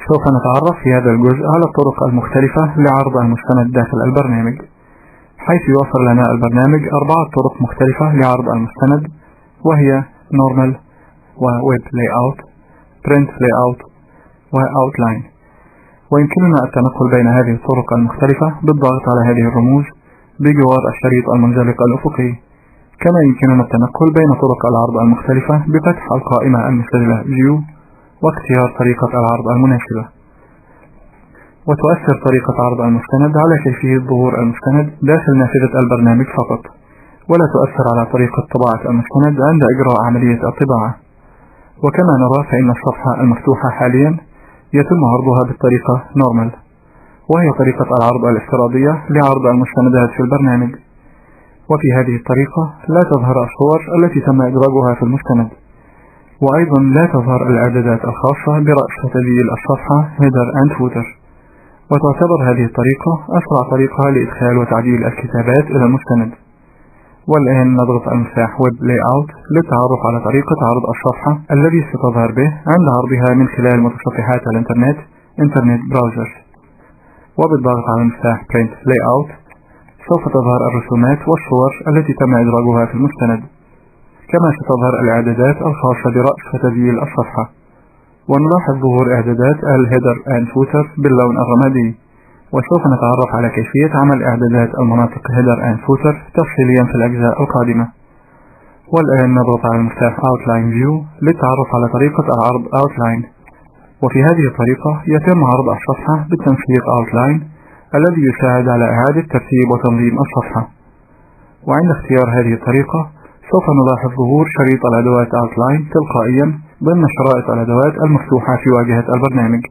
سوف نتعرف في هذا الجزء على الطرق المختلفة لعرض المستند داخل البرنامج، حيث يوفر لنا البرنامج 4 طرق مختلفة لعرض المستند، وهي Normal و Web Layout، Print Layout و Outline. ويمكننا التنقل بين هذه الطرق المختلفة بالضغط على هذه الرموز بجوار الشريط المنزلق الأفقي، كما يمكننا التنقل بين طرق العرض المختلفة بفتح القائمة المسجلة View واختيار طريقة العرض المناسبة. وتؤثر طريقة عرض المستند على كيفية ظهور المستند داخل نافذة البرنامج فقط، ولا تؤثر على طريقة طباعة المستند عند إجراء عملية الطباعة. وكما نرى فإن الصفحة المفتوحة حاليا يتم عرضها بالطريقة Normal، وهي طريقة العرض الافتراضية لعرض المستندات في البرنامج. وفي هذه الطريقة لا تظهر الصور التي تم إدراجها في المستند، وأيضا لا تظهر الإعدادات الخاصة برأس وتذييل الصفحة Header and Footer. وتعتبر هذه الطريقة أسرع طريقة لإدخال وتعديل الكتابات إلى المستند. والآن نضغط المفتاح Web Layout للتعرف على طريقة عرض الصفحة الذي ستظهر به عند عرضها من خلال متصفحات الإنترنت Internet Browser. وبالضغط على المفتاح Print Layout سوف تظهر الرسومات والصور التي تم إدراجها في المستند، كما ستظهر الإعدادات الخاصة برأس وتذييل الصفحة. ونلاحظ ظهور إعدادات ال Header and Footer باللون الرمادي، وسوف نتعرف على كيفية عمل إعدادات المناطق Header and Footer تفصيليا في الأجزاء القادمة. والآن نضغط على المفتاح Outline View للتعرف على طريقة العرض Outline. وفي هذه الطريقة يتم عرض الصفحة بالتنسيق Outline الذي يساعد على إعادة ترتيب وتنظيم الصفحة. وعند اختيار هذه الطريقة سوف نلاحظ ظهور شريط الأدوات Outline تلقائيا ضمن شرائط الأدوات المفتوحة في واجهة البرنامج.